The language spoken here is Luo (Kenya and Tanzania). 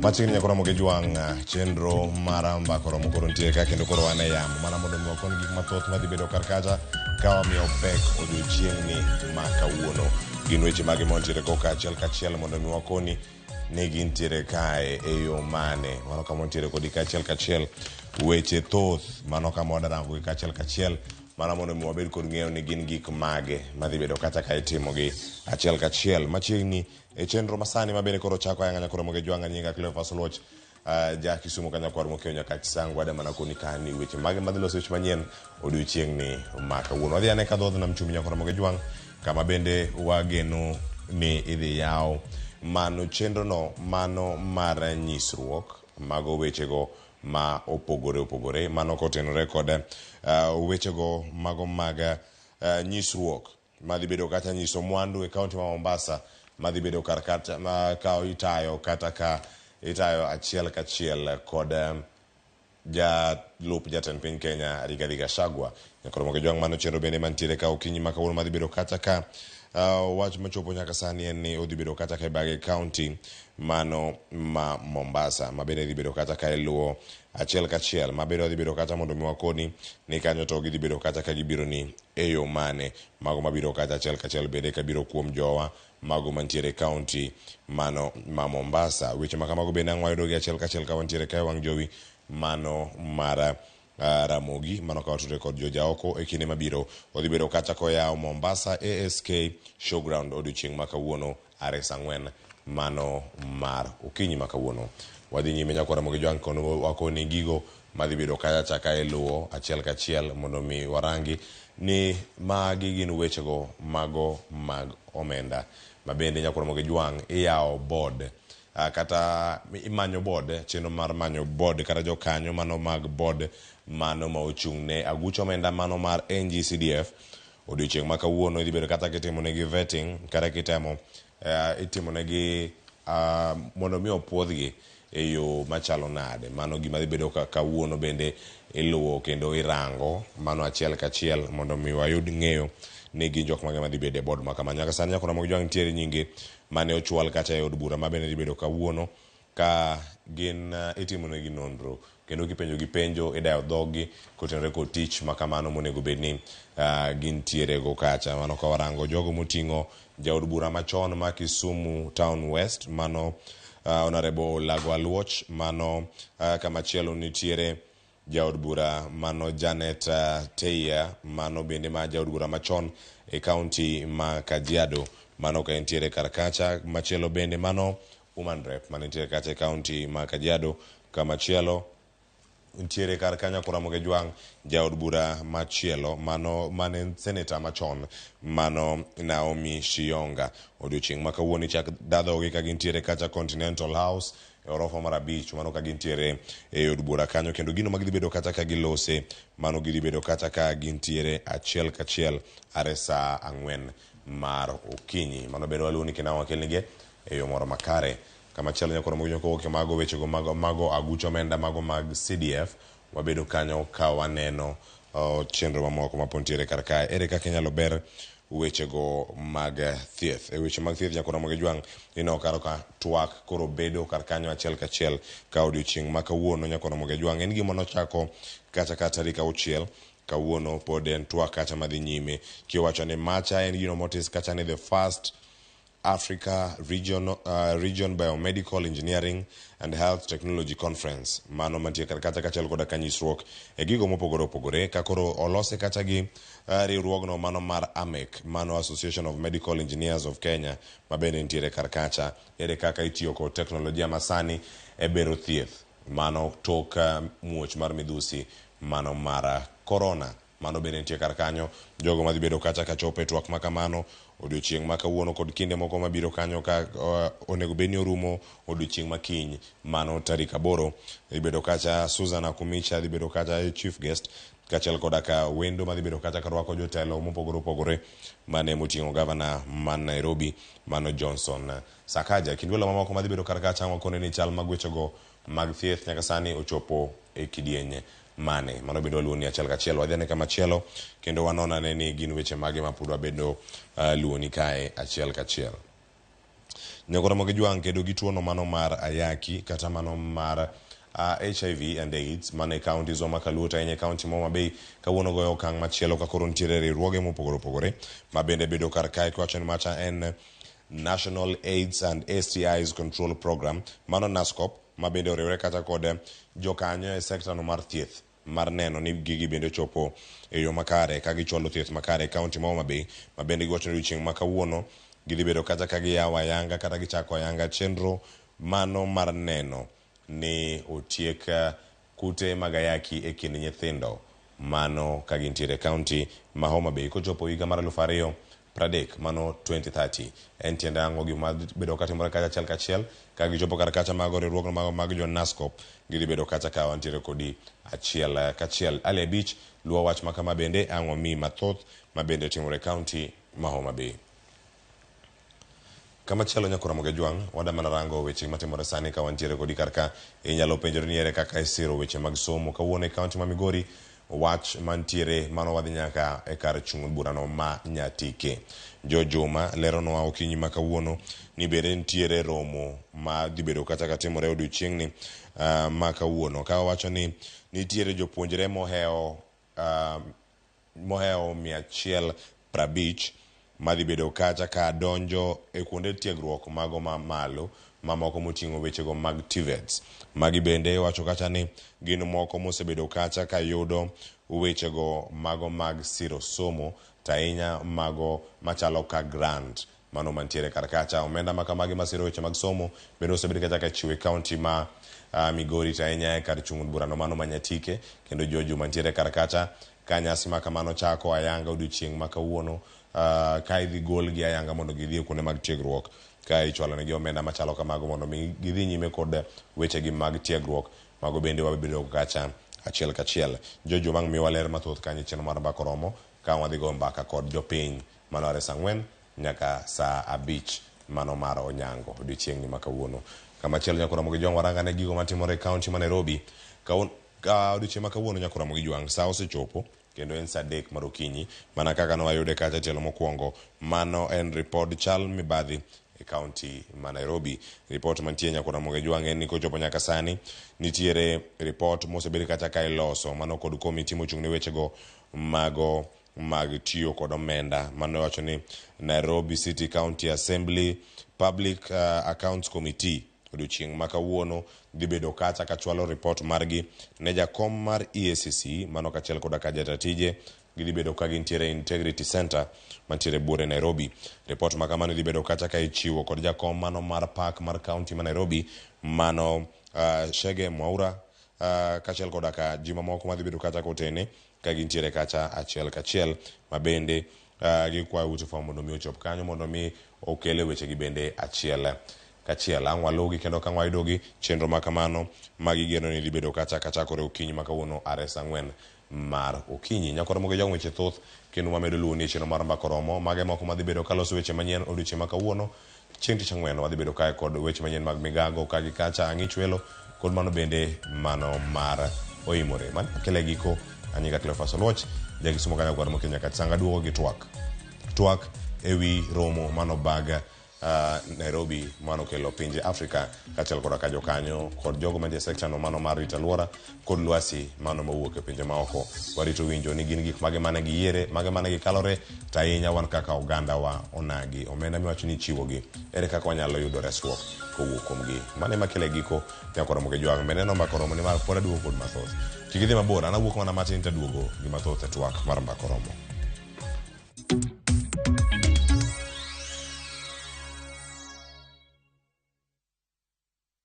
Machiegni nyaka romo gi jwang' chenro mar mbaka oromo koro nitie ka kendo koro wan e yamo mana mondo mi wakon gik mathoth madhi bedo kar kacha ka wamiyo pek odiochieng'ni ma kawuono. Gin weche mage ma wantiere go kaachiel kachiel mondo mi wakoni ni gintiere kae e yo mane. Mano kama wantiere kodi kaachiel kachiel weche thoth mano kama wadarango gi kaachiel kachiel mana mondo mi wabed kod ng'eyo ni gin gik mage madhi bedo kata ka itimogi achiel kachiel. Machiegni e chenro masani ma bende koro chako ayanga nyakoro moge jwanga nyinga Cleophas Oluoch ja Kisumu ka nyakwar mokeyo nyaka Chisango ada mana koni kani weche mage madhi loso weche manyien odiochieng'ni ma kawuono. Wadhi ane ka dhoodh nam chumbi nyakwar moge jwang' kama bende wageno ni idhi yaw mano chenrono mano mar nyisruok mago wechego ma opogore opogore mano kotenore kod wechego mago mag nyisruok madhi bedo kata nyiso mwandu e kaunti ma Mombasa madhi bedo kar kata ma ka itayo kata ka itayo achiel kachiel kod jalup jatend piny Kenya Rigathi Gachagua. Nyakoro Moge Jwang' mano chenro bende mantiere ka okinyi ma kawuono madhi bedo kata ka wach machopo nyaka sani en ni odhi bedo kata ka e bage kaunti mano ma Mombasa ma bende dhi bedo kata ka iluwo achiel kachiel ma bende odhi bedo kata mondo mi wakoni ni kanyo to gidhi bedo kata ka gibiro ni e yo mane mago mabiro kacha achiel kachiel bende kabiro kuom jowa mago mantiere e kaunti mano ma Mombasa. Weche ma kamago bende ang' wayudogi achiel kachiel ka wantiere ka e wang' jowi mano mar Ramogi mano ka watudore kod jojaoko e kinde mabiro odhi bedo kacha koyawo Mombasa ASK Showground odiochieng' ma kawuono are saa ang'wen mano mar okinyi ma kawuono. Wadhi nyime nyaka Ramogi Jwang' kono wakoni gigo madhi bedo kacha chaka iluwo achiel kachiel mondo mi warangi ni magi gin wechego mago mag omenda ma bende nyaka Ramogi Jwang' iyawo board kata imanyo board chenro mar manyo board kata jokanyo mano mag board mano ma ochung' ne aguch omenda mano mar NGCDF odiochieng' ma kawuono idhi bedo kata kitimonegi vetting kata kitemo itimonegi mondo mi opuodhgi e yo machalo nade. Mano gima dhi bedo ka kawuono bende iluwo kendo irango mano achiel kachiel mondo mi wayud ng'eyo ni gin jok mage madhi bedo e board ma kama. Nyaka sani nyaka Ramogi Jwang' nitiere nyinge mane ochwal kacha e od bura ma bende dhi bedo kawuono ka gin itimonegi nonro kendo kipenjogi penjo idayo dhoggi kotenore kod tich ma kamano monego bed ni gintiere go kacha. Mano ka warango jogo moting'o jaod bura machon ma Kisumu Town West mano Honorable Olago Aluoch, mano kamachielo nitiere jaod bura mano Janet Teia, mano bende ma jaod bura machon e kaunti ma Kajiado, mano ka entiere kar kacha. Machielo bende mano woman rep mane nitiere kacha e kaunti ma Kajiado. Kamachielo nitiere kar kanyo Ramogi Jwang' jaod bura machielo mano mane seneta machon mano Naomi Shiyonga. Odiochieng' ma kawuono ichak dadhogi ka gintiere kacha Continental House e orofa mar abich mano ka gintiere e od bura kanyo kendo gino ma gidhi bedo kata ka gilose mano gidhi bedo kata ka gintiere achiel kachiel are saa ang'wen mar okinyi. Mano bende waluwo ni kendo ang' wakelnigi e yo moro makare. Kamachielo nyaka Ramogi Jwang' kowuok e mago wechego mago, mago aguch omenda mago mag CDF wabedo kanyo ka waneno chenro mamoko ma pod nitiere kar kae. Ere kaka inyalo ber wechego mag thieth? E weche mag thieth nyaka Ramogi Jwang' ineno karo ka twak koro bedo kar kanyo achiel kachiel ka odiochieng' ma kawuono nyaka Ramogi Jwang' en gima nochako kata ka tarik auchiel kawuono pod en twak kacha madhi nyime kiwacho ni macha en gino motis kacha ni the first Africa Region Biomedical Engineering and Health Technology Conference mano mantie kar kacha kachiel koda ka nyisruok e gigo mopogore opogore ka koro olose kacha gi riwruogno mano mar AMEC mano Association of Medical Engineers of Kenya ma bende nitiere kar kacha. Ere kaka itiyo kod teknolojia masani e bero thieth mano tok muoch mar midhusi mano mar corona. Mano bende nitie kar kanyo. Jogo madhi bedo kacha ka chopo e twak ma kamano odiochieng' ma kawuono kod kinde moko mabiro kanyo ka onego bed ni orumo odiochieng' ma kiny mano tarik aboro. Dhi bedo kacha Susan Akumicha dhi bedo kacha e chief guest kaachiel koda ka wendo madhi bedo kacha ka rwako jotelo mopogore opogore mane moting'o gavana man Nairobi mano Johnson Sakaja. Kind welo mamoko madhi bedo kar kacha wakone ni chal mag wechego mag thieth nyaka sani ochopo e kidieny mane. Mano bende waluwo ni achiel kachiel. Wadhi ane kamachielo kendo wanon ane ni gin weche mage ma pod wabedo luwo ni kae achiel kachiel. Nyako Ramogi Jwang' kedo gi tuono mano mar ayaki kata mano mar HIV and AIDS mano e counties wa ma kaluo to ahinya e county ma Homa Bay kawuono goyo okang' machielo ka koro nitiere riwruoge mopogore opogore ma bende bedo kar kae kiwacho ni macha en National AIDS and STIs Control Program mano NASCOP ma bende oriwre kata kod jokanyo e sekta no mar thieth mar neno ni gigi bende ochopo e yo makare ka gichwalo thieth makare e kaunti ma Homa Bay ma bende giwacho ni odiochieng' ma kawuono gidhi bedo kacha ka giyawo ayanga kata gichako ayanga chenro mano mar neno ni otiek kute mag ayaki e kind nyithindo mano ka gintiere e kaunti ma Homa Bay kochopo higa mar 2030, mano 2030. En tiende ang'o gima bedo katimore kacha achiel kachiel ka gichopo kar kacha mago riwruogno mago mag jo NASCOP gidhi bedo kacha ka wantiere kodi achiel kachiel. Ali abich luwo wach ma kama bende ang' wamiyi mathoth ma bende timore e kaunti ma Homa Bay. Kamachielo nyakora Ramogi Ajwang', wada mana rango weche matimore sani ka wantiere kodi kar ka. Inyalo penjori ni ere kaka isiro weche mag somo kawuono e kaunti ma Migori. Wach mantiere mano wadhi nyaka e kar chung' burano ma Nyatike. Jo Juma leronwa okinyi ma kawuono ni bende nitiere romo ma dhi bedo kata ka timore odiochieng'ni ma kawuono. Ka wawacho ni nitiere jopuonjre mohewo mohewo 150 madhi bedo kacha ka donjo e kuonde tiegruok mago ma malo mamoko moting'o wechego mag TVETs. Magi bende iwacho kacha ni gin moko mosebedo kacha ka yudo wechego mago mag siro somo to ahinya mago machalo ka grant mano mantiere kar kacha. Omenda ma kamagi masiro weche mag somo bende osebed kacha ka chiwo e kaunti ma Migori to ahinya e kar chung' od burano mano ma Nyatike kendo Jojo mantiere kar kacha ka nyasi ma kamano chako ayanga odiochieng' ma kawuono ka idhi golgi ayanga mondo gidhi e kuonde mag tiegruok ka ichwalo negi omenda machalo kamago mondo mi gidhi nyime kod wechegi mag tiegruok mago bende wabedo kacha achiel kachiel. Jojo mang' miwa ler mathoth kanyo e chenro mar mbaka oromo ka wadhi go mbaka kod jopiny mano are saa 4 nyaka saa 5 mano mar onyango odiochieng'ni ma kawuono. Kamachielo nyako Ramogi Jwang' waranga ne gigo matimore e kaunti ma Nairobi. Odiochieng' ma kawuono nyako Ramogi Jwang' saa osechopo kendo en saa 3 mar okinyi mana kaka ne wayude kacha tielo mokwongo. Mano en ripod chal mibadhi e kaunti ma Nairobi. Ripot mantie nyako Ramogi Jwang' en ni kochopo nyaka sani nitiere ripot mosebed kacha ka iloso mano kod komiti mochung' ne wechego mago mag tiyo kod omenda. Mano wacho ni Nairobi City County Assembly Public Accounts Committee odiochieng' ma kawuono dhi bedo kacha kachwalo ripot margi ne jakom mar EACC mano kachiel koda ka jata tije gidhi bedo ka gintiere Integrity Center mantiere buore Nairobi. Ripot ma kamano idhi bedo kacha ka ichiwo kod jakom mano mar park mar county ma Nairobi mano Shege Mwaura kachiel koda ka ji mamoko madhi bedo kacha kotene ka gintiere kacha achiel kachiel ma bende gikwayo ute fwambo mondo mi ochop kanyo mondo mi okele wechegi bende achiel kachiel. Ang' waluwgi kendo ka wayudogi chenro ma kamano ma gigeno ni dhi bedo kacha kachakore okinyi ma kawuono are saa 4 mar okinyi. Nyako Ramogi Jwang' weche thoth kendo wamedo luwo ni e chenro mar mbaka oromo. Mage moko madhi bedo kaloso weche manyien odiochieng' ma kawuono. Chieng' tich ang'wen wadhi bedo kae kod weche manyien mag migago ka gi kacha ang'ich welo kod mano bende mano mar oimore. Mano kele giko anyinga Cleophas Oluoch jakisumo kanya gwar mokel nyaka Tsanga duogo gi twak. Twak ewi romo mano bag Nairobi mano kelo pinje Afrika kaachiel koda ka jokanyo kod jogo mantie e sekta no mano mar rito alwora kod lwasi mano mowuok e pinje maoko. Warito winjo ni gin gik mage mane giyiere, mage mane gikalore, to ahinya wan kaka oganda wa onagi. Omenda miwacho ni ichiwogi, ere kaka wanyalo yudo resruok kowuok kuomgi. Mano ema kelo e giko nyako Ramogi Jwang'. Bende neno mbaka oromo nimar pod aduogo kod mathoth. Kik idhi mabor, an awuok mana matin to aduogo gi mathoth e twak mar mbaka oromo.